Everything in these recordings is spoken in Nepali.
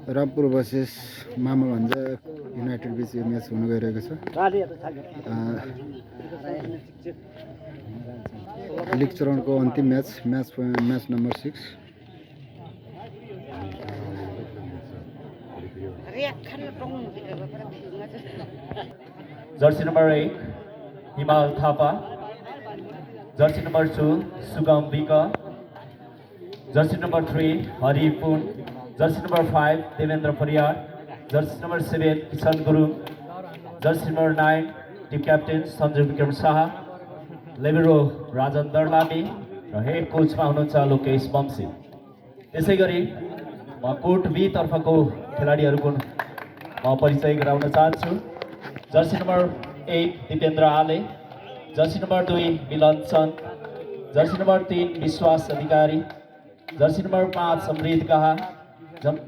रामपुर भर्सेस मामा भन्छ युनाइटेड बीच यो म्याच हुन गइरहेको छ। लिग चरणको अन्तिम म्याच नम्बर 6। जर्सी नंबर 1 हिमाल Thapa, Jersey number 2 Sugam Bik, jersey number 3 Hari Pun, jersey number 5 Devendra Pariyar, jersey number 7 Kishan Gurung, jersey number 9 team captain Sanju Bikram Shah, libero Rajan Darlami र हेड कोचमा हुनुहुन्छ लोकेश वंशी। त्यसै गरी म कोर्ट बी तर्फको खेलाडीहरूको म परिचय गराउन चाहन्छु। जर्सी नंबर 8 दिपेन्द्र आले, Jersey number 2 Milan Chand, Jersey number 3 विश्वास अधिकारी, जर्सी नंबर 5 समृद्ध गाहा,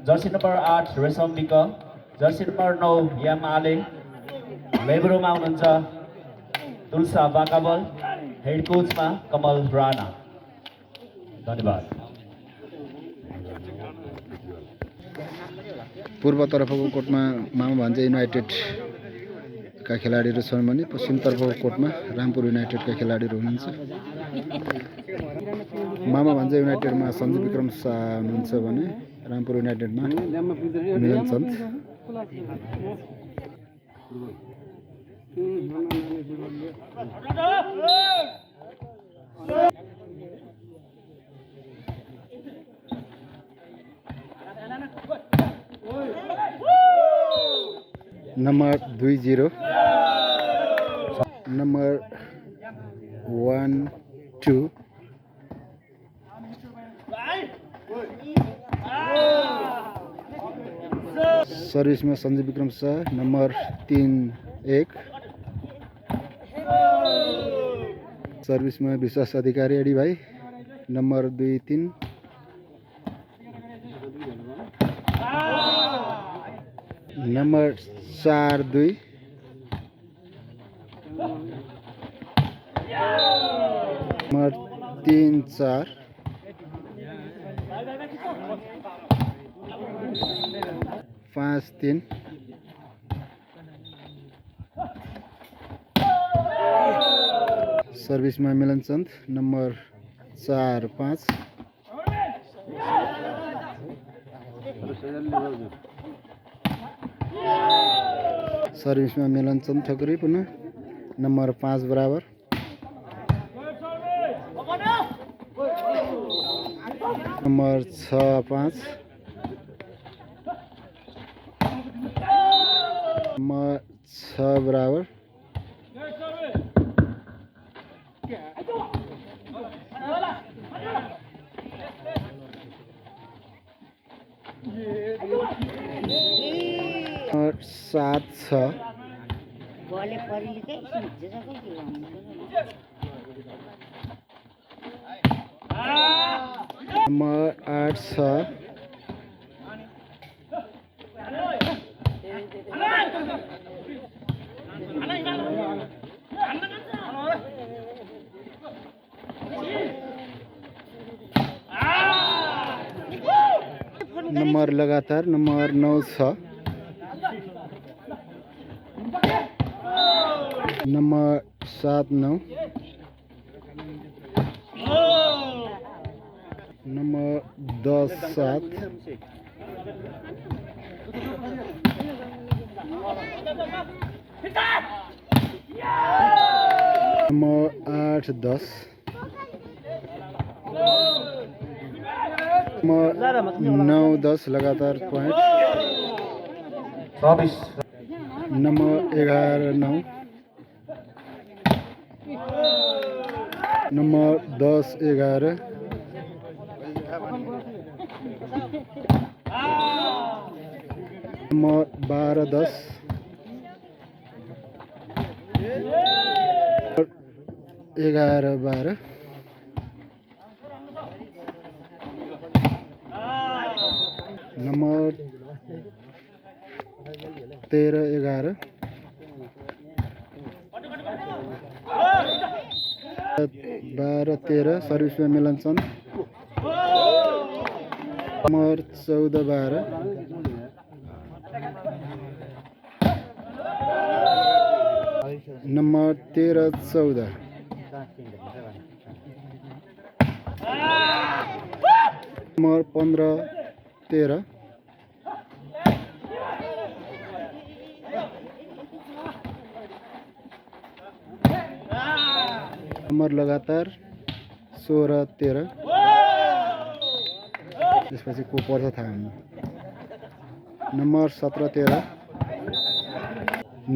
जर्सी नंबर 8 रेशम विक, जर्सी नंबर 9 याम आले, लेब्रोमा हुनुहुन्छ तुलसा बाकाबल, हेड कोचमा कमल राणा। धन्यवाद। पूर्वतर्फको कोर्टमा मामा भन्छ युनाइटेड का खेलाडीहरू छन् भने पश्चिमतर्फको कोर्टमा रामपुर युनाइटेडका खेलाडीहरू हुनुहुन्छ। मामा भन्छ युनाइटेडमा सञ्जु विक्रम शाह हुनुहुन्छ भने रामपुर युनाइटेडमा मिलन चन्द। नंबर 20 नंबर 1 2 सर्विस में संजय विक्रम शाह, नंबर 3 1 सर्विस में विश्वास अधिकारी एडी भाई, नंबर 2 3 नंबर 4 2 नंबर 3 4 5 3 सर्विस में मिलन चंद, नंबर 4 5 सर्विस में मिलन चंद ठकुरी पुनः नंबर 5 बराबर, नंबर 6 5 नंबर 6 बराबर, और 7 6 नंबर 8 6 नंबर लगातार नंबर 9 6 नंबर 7 9 नंबर 10 7 नंबर 8 10 9 10 लगातार point, number 11 9 number 10 11 number 12 10 11 12 number 13 11 12 13 service में मिलन चंद, नंबर 14 12 नम्बर 13-14 नम्बर 15-13 नम्बर लगातार 16-13 त्यसपछि को पर्छ थाहा हुन्न number 17-13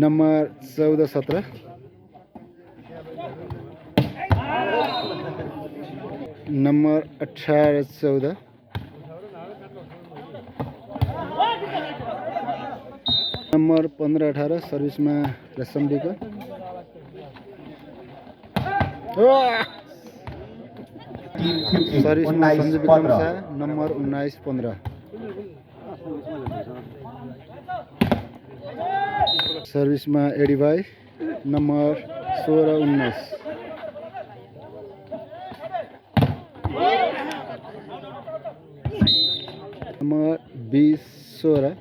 number 14-17 number 18-14 number 15-18 सर्भिसमा रेशमडीको सर्भिसमा Sanju Bikram Shah number 19-15 सर्भिसमा एडी भाइ number 16-19 number 20-16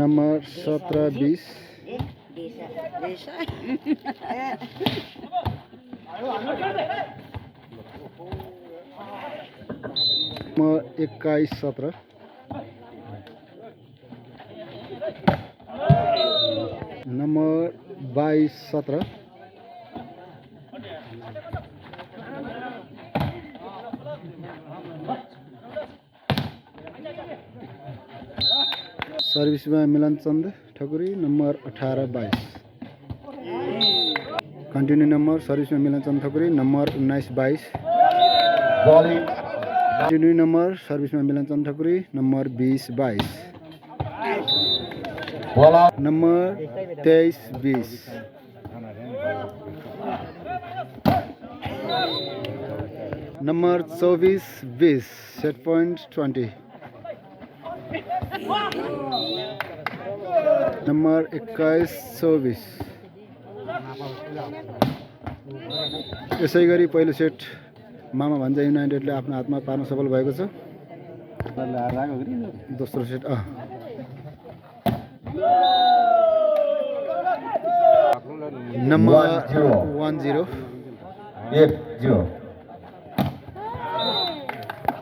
number 17-20 number 21-17 number 22-17 सर्भिसमा Milanchand Thakuri number 18-22 continue number सर्भिसमा Milanchand Thakuri number 19-22 continue number सर्भिसमा Milanchand Thakuri number 20-22 number 23-20 number 24-20 set point 20 number 21-24 यसै गरी पहिलो सेट मामा भान्जा युनाइटेडले आफ्नो हातमा पार्न सफल भएको छ दोस्रो सेट नम्बर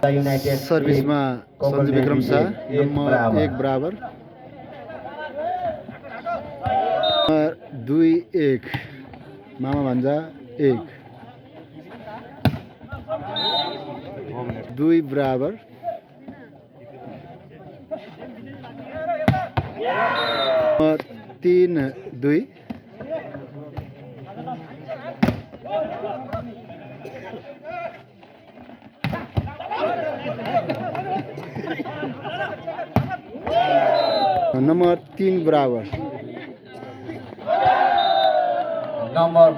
10 सर्भिसमा सञ्जु विक्रम शाह नम्बर 1 बराबर नम्बर 2-1 मामा भान्जा 1 2 बराबर नम्बर 3-2 नम्बर 3 बराबर नम्बर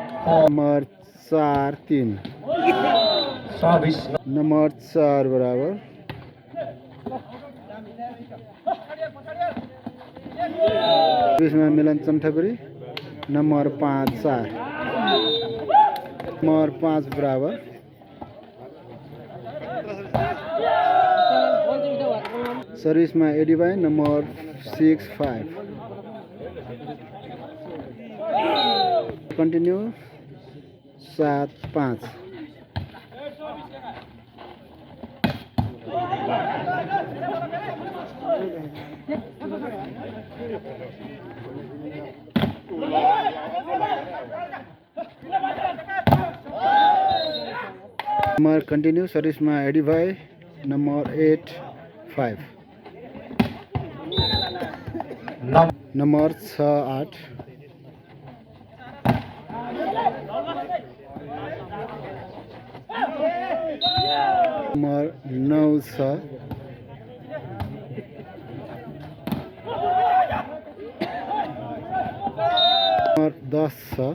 4-3 नम्बर 4 बराबर सर्भिसमा मिलनचन्द ठकुरी नम्बर 5-4 नम्बर 5 बराबर सर्भिसमा एडी भाइ नम्बर 6-5 कन्टिन्यू 7-5 नम्बर कन्टिन्यू सर्भिसमा एडी भाइ नम्बर 8-5 नम्बर 6-8 नम्बर 9-6 नम्बर 10-6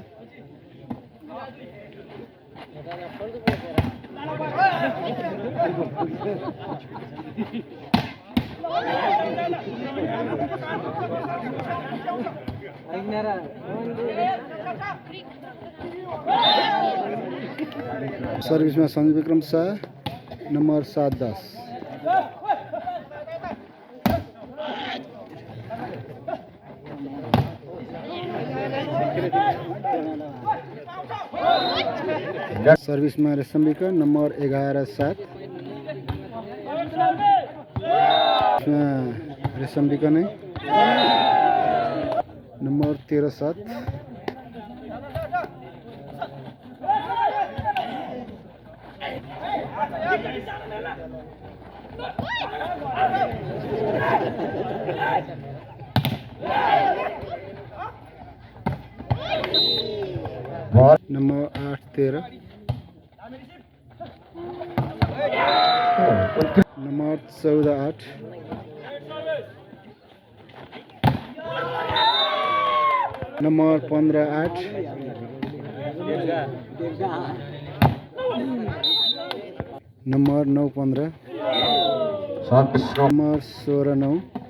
सर्भिसमा सञ्जु विक्रम शाह नम्बर 7-10 सर्भिसमा रेशम्बीका नम्बर 11-7 रेशम्बीका नै number 13-7 number 8-13 number 14-8 number 15-8 number 9-15 number 16-9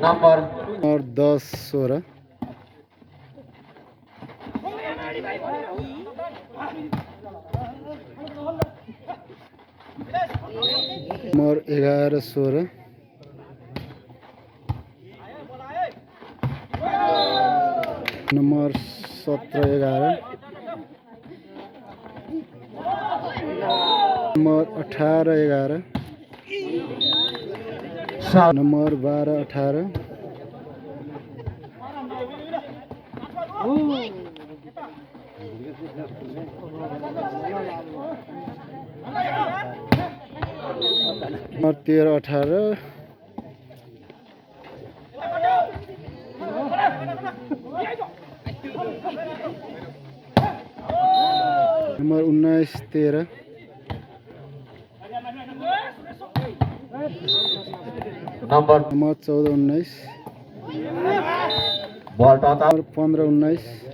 number 10-16 number 11-16 number 17-11 number 18-11 number 12-18 number 13-18 number 19-13 number 14-19 ball touch number 15-19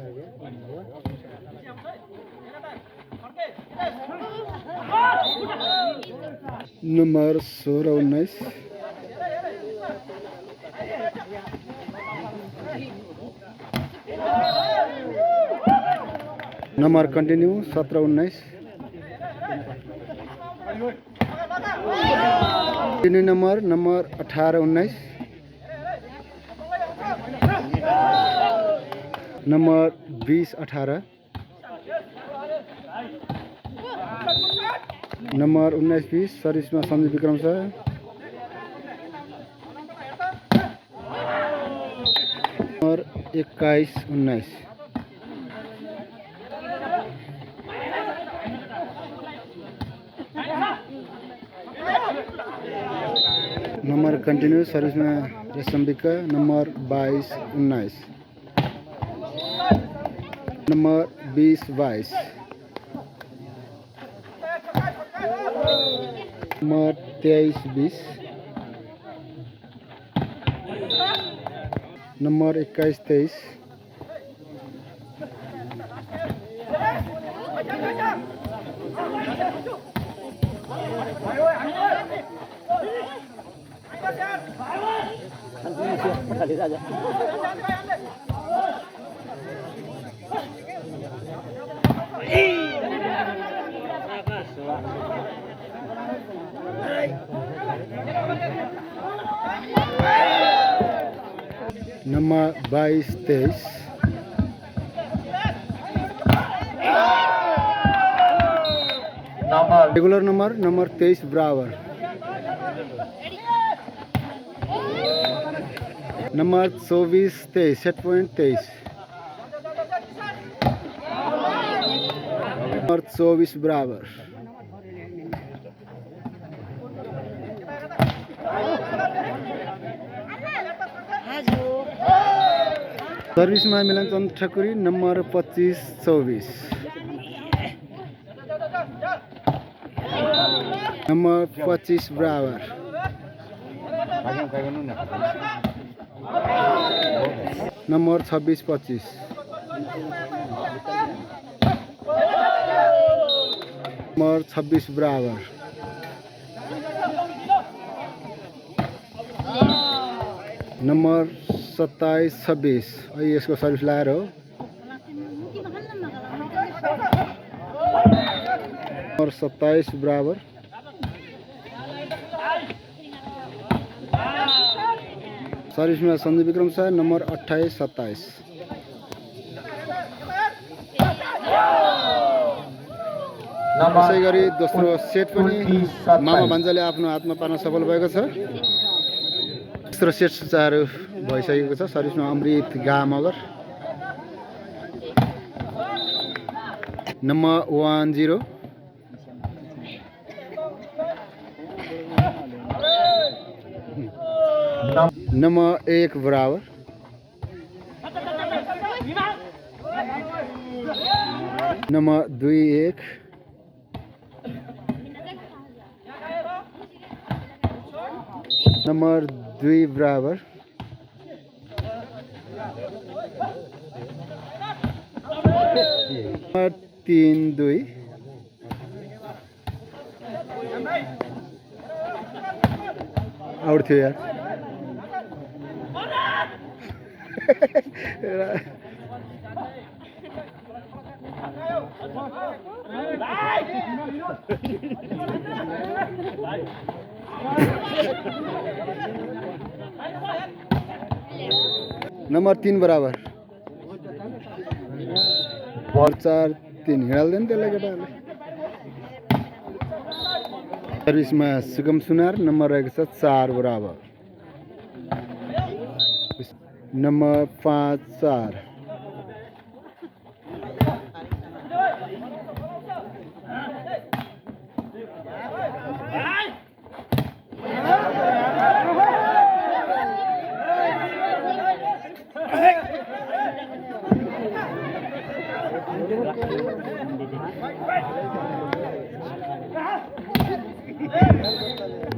number 16-19 number continue 17-19 continue number 18-19 number 20-18 number 19-20 सर्भिसमा सञ्जीव विक्रम छ नम्बर 21-19 नम्बर कन्टिन्यू सर्भिसमा Resham BK number 22-19 number 20-22 number 23-20 number 21-23 number 22-23 regular number 23 बराबर नम्बर 24-23 सेट पॉइंट 23 नम्बर 24 बराबर सर्भिसमा मिलनचन्द्र ठकुरी नम्बर 25-24 नम्बर 25 बराबर नम्बर 26-25 नम्बर 26 बराबर नम्बर 27 26 अहिले यसको सर्भिस लाएर हो नम्बर 27 बराबर सर्भिसमा सञ्जु विक्रम सर नम्बर 28 27 त्यसै गरी दोस्रो सेट पनि मामा भान्जाले आफ्नो हातमा पार्न सफल भएको छ दोस्रो सेट सुचारू भइसकेको छ सर्भिसमा अमृत गा मगर नम्बर 10 नम्बर 1 बराबर नम्बर 2 1 नम्बर 2 बराबर नम्बर 3 2 आउट थियो यार नम्बर 3 बराबर 4 3 हिँडाल्दैन त्यसलाई केटाहरूले सर्भिसमा सुगम सुनार नम्बर रहेको छ 4 बराबर नम्बर 5 4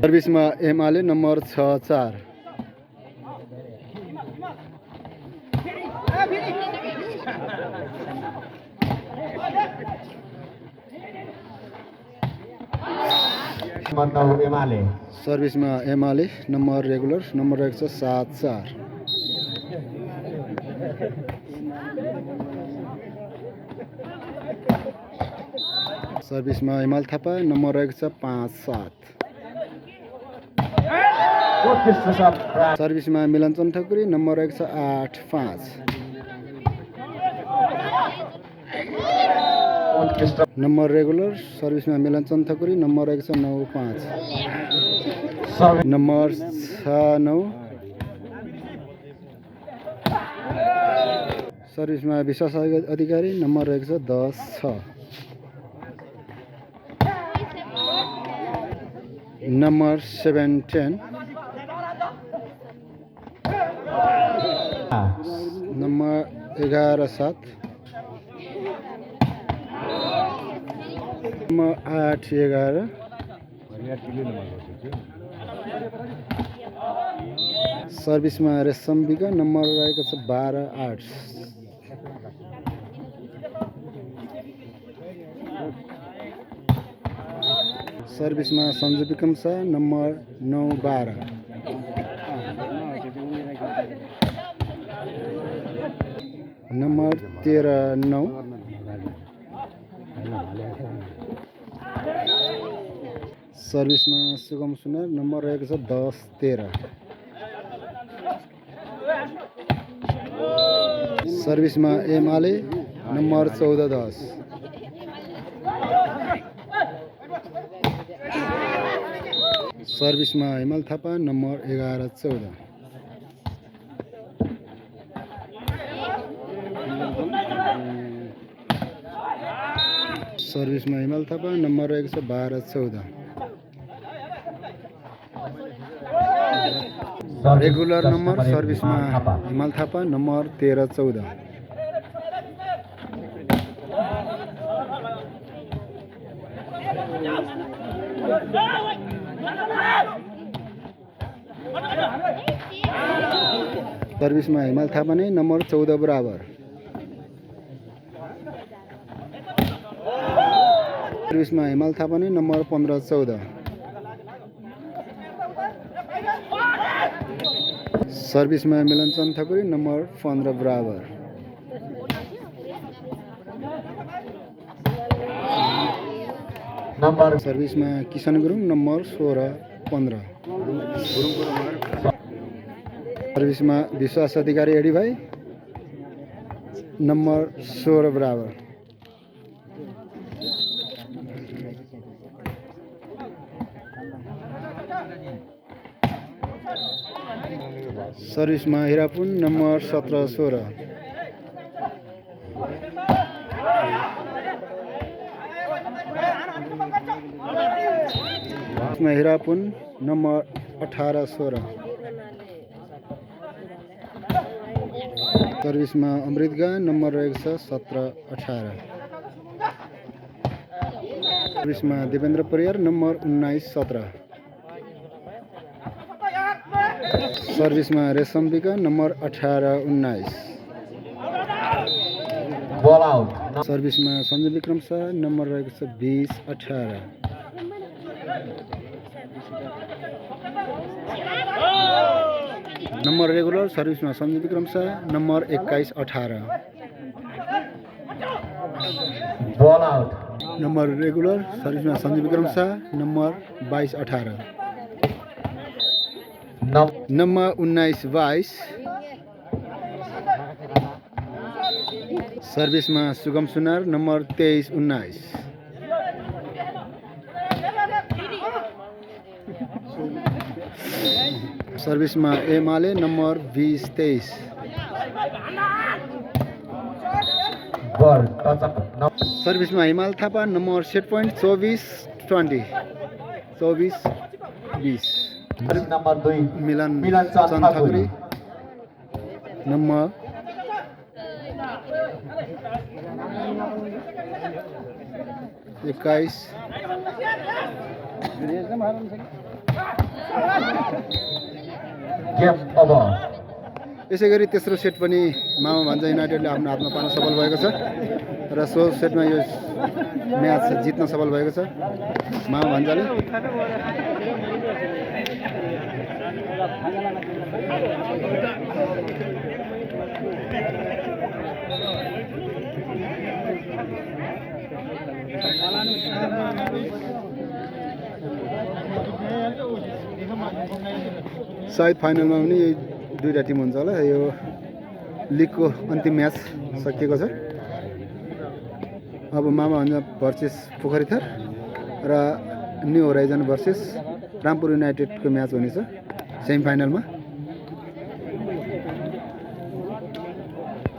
सर्भिसमा एमाले नम्बर 6 4 सर्भिसमा एमाले नम्बर रेगुलर नम्बर रहेको छ 7 4 सर्भिसमा हिमाल थापा नम्बर रहेको छ 5 7 सर्भिसमा मिलन चन्ठकुरी नम्बर रहेको छ 8 5 नम्बर रेगुलर सर्भिसमा मिलन चन्ठकुरी नम्बर रहेको छ 9 5 नम्बर 6 9 सर्भिसमा विश्वास अधिकारी नम्बर रहेको छ 10 6 नम्बर 7 10 नम्बर 11 7 नम्बर 8 11 सर्भिसमा रेशम बिका नम्बर रहेको छ 12 8 सर्भिसमा सञ्जु विक्रम छ number 9 12 number 13 9 सर्भिसमा Sugam Sunar number रहेको छ 10 13 सर्भिसमा एमाले number 14 10 सर्भिसमा Himal Thapa number 11 14 सर्भिसमा Himal Thapa number रहेको छ 12 14 regular number सर्भिसमा Himal Thapa number 13 14 सर्भिसमा Himal Thapa नै नम्बर 14 बराबर सर्भिसमा हिमाल थापा नै नम्बर 15 14 सर्भिसमा मिलनचन्द ठकुरी नम्बर 15 बराबर। नम्बर सर्भिसमा किशन गुरुङ नम्बर 16-15। सर्भिसमा विश्वास अधिकारी एडी भाइ नम्बर 16 बराबर। सर्भिसमा हिरापुन नम्बर 17-16। हिरापुन नम्बर 18-16। सर्भिसमा अमृतगा नम्बर रहेको छ 17-18। सर्भिसमा देवेन्द्र परियार नम्बर 19-17। सर्भिसमा Resham BK number 18-19। Ball out. सर्भिसमा सञ्जय विक्रम शाह नम्बर रहेको छ 20-18। नम्बर रेगुलर सर्भिसमा Sanjay Bikram Shah number 21-18। Ball out. Number regular सर्भिसमा सञ्जय विक्रम शाह नम्बर 22-18। नम्बर 19-22। सर्भिसमा सुगम सुनार नम्बर 23-19। सर्भिसमा एमाले नम्बर 20-23। Ball touch up. सर्भिसमा Himal Thapa number set point 24-20। 24-20। Service number 2 Milan Chand Chand Thakuri number 21। Game over. यसै गरी तेस्रो सेट पनि मामा भान्जा युनाइटेडले आफ्नो हातमा पार्न सफल भएको छ र सो सेटमा यो म्याच जित्न सफल भएको छ मामा भान्जाले। सायद फाइनलमा पनि यही दुईवटा टिम हुन्छ होला। यो लिगको अन्तिम म्याच सकिएको छ। अब मामा भान्जा भर्सेस पोखरीथर र न्यू होराइजन भर्सेस रामपुर युनाइटेडको म्याच हुनेछ सेमी फाइनलमा।